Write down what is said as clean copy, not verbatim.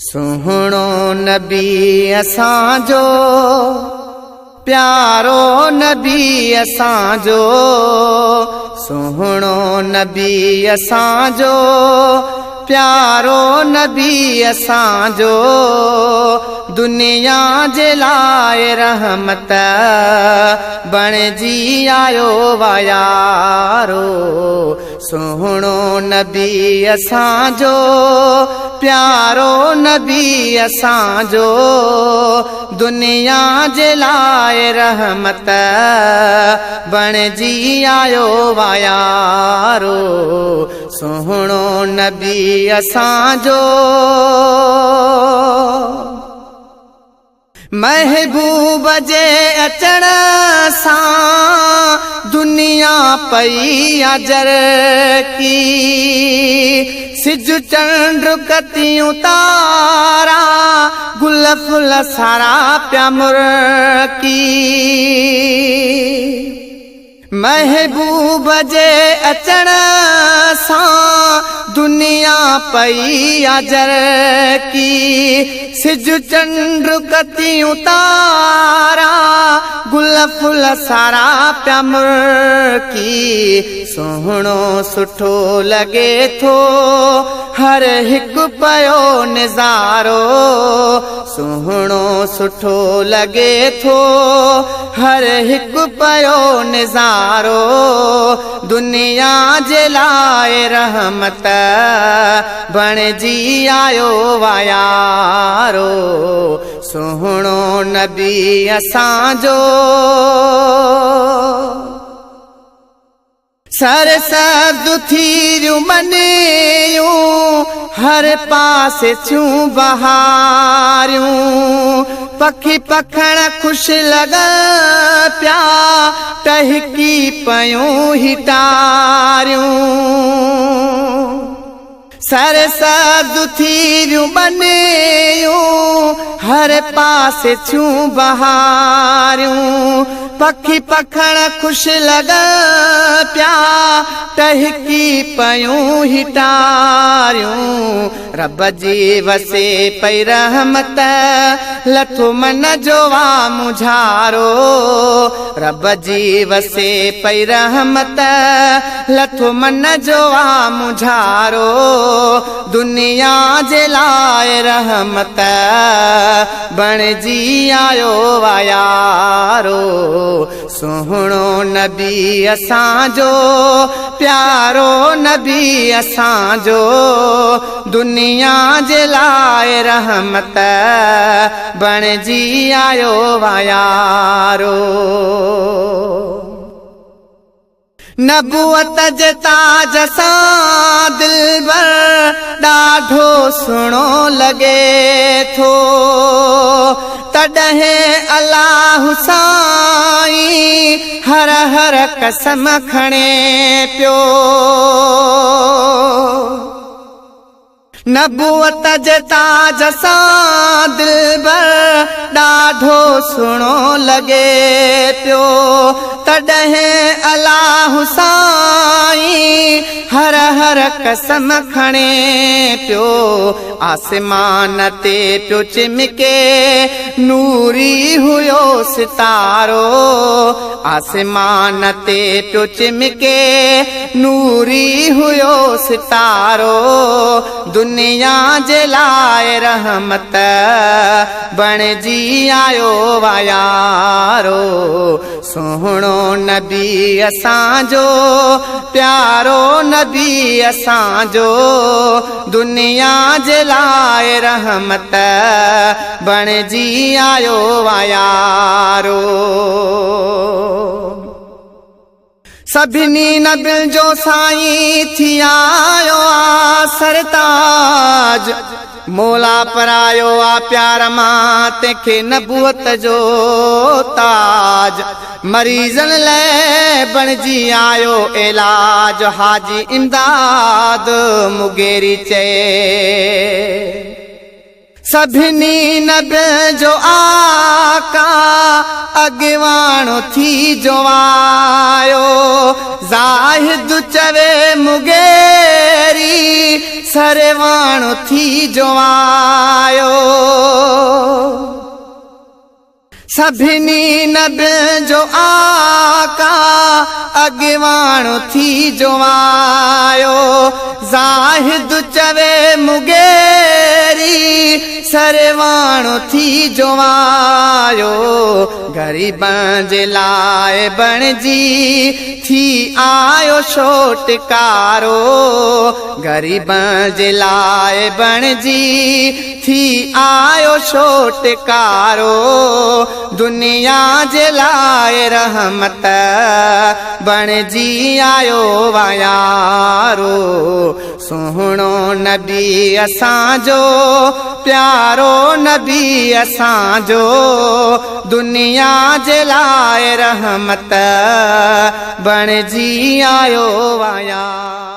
सुहिणो नबी असांजो, प्यारो नबी असांजो, सुहिणो नबी असांजो, प्यारो नबी असांजो, दुनिया जे लाइ रहमत बणिजी आयो वायारो। सुहिणो नबी असांजो, प्यारो नबी असांजो, दुनिया जे लाइ रहमत बणिजी आयो वायारो। सुहिणो नबी असांजो। महबूब जे अचण सां दुनिया पई अजर की, सिज चंड कतियूं तारा गुल फुल सारा पिया मुरकी। महबूब जे अचण सां दुनिया पई अजर की, सिज चंड कतियूं तारा गुल फुल सारा पिया मुरकी। सुहिणो सुठो लॻे थो हर हिकु पियो नज़ारो, सुहिणो सुठो लॻे थो हर हिकु पियो नज़ारो, दुनिया जे लाइ रहमत बणिजी आयो वायारो। सुहिणो नबी असांजो। सर सब्ज़ थी मनियूं हर पासे थियूं बहारियूं, पखी पखण ख़ुशि लॻनि पिया टहकी पयूं हिटारियूं। सर सब्ज़ थी मनियूं हर पासे थियूं बहारियूं, पखी पखण ख़ुशि लॻनि पिया टहकी पयूं हिटारियूं। रब जी वसे पई रहमत लथो मन जो आ मुझारो, रब जी वसे पई रहमत लथो मन जो आ मुझारो, दुनिया जे लाइ रहमत बणिजी आयो वायारो। सुहिणो नबी असांजो, प्यारो नबी असांजो, दुनिया जे लाइ रहमत बणिजी आयो वायारो। नबूअत जे ताज सां दिलबर ॾाढो सुहिणो लॻे थो, तॾहिं अलाह साईं हर हर कसम खणे पियो। नबूअत जे ताज सां दिलबर ॾाढो सुहिणो लॻे पियो, तॾहिं अलाह साईं हर हर कसम खणे पियो। आसमान ते पियो चिमके नूरी हुयो सितारो, आसमान ते पियो चिमके नूरी हुयो सितारो, दुनिया जे लाइ रहमत बणिजी आयो वायारो। सुहिणो नबी असांजो, प्यारो नबी असांजो, दुनिया जे लाइ रहमत बणिजी आयो वायारो। सभिनी नबियुनि जो साईं थी आयो आ सरताज, मौला परायो आ प्यार मां तंहिंखे नबूअत जो ताज, मरीज़नि लाइ बणिजी आयो इलाज, हाजी इमदाद मुगेरी चए। سڀني نبين جو آقا اڳواڻ ٿي جو آيو. زاهد چوي مغيري سرواڻ ٿي جو آيو. سڀني نبين جو آقا اڳواڻ ٿي جو آيو. زاهد چوي مغيري سرواڻ ٿي جو آيو. غريبن جي لاءِ بڻجي ٿي آيو ڇوٽڪارو. غريبن جي لاءِ بڻجي ٿي آيو ڇوٽڪارو. دنيا جي لاءِ رحمت بڻجي آيو ويارو. سهڻو نبي اسان جو، پيارو نبي اسان جو، دنيا جي لاءِ رحمت بڻجي آيو ويا.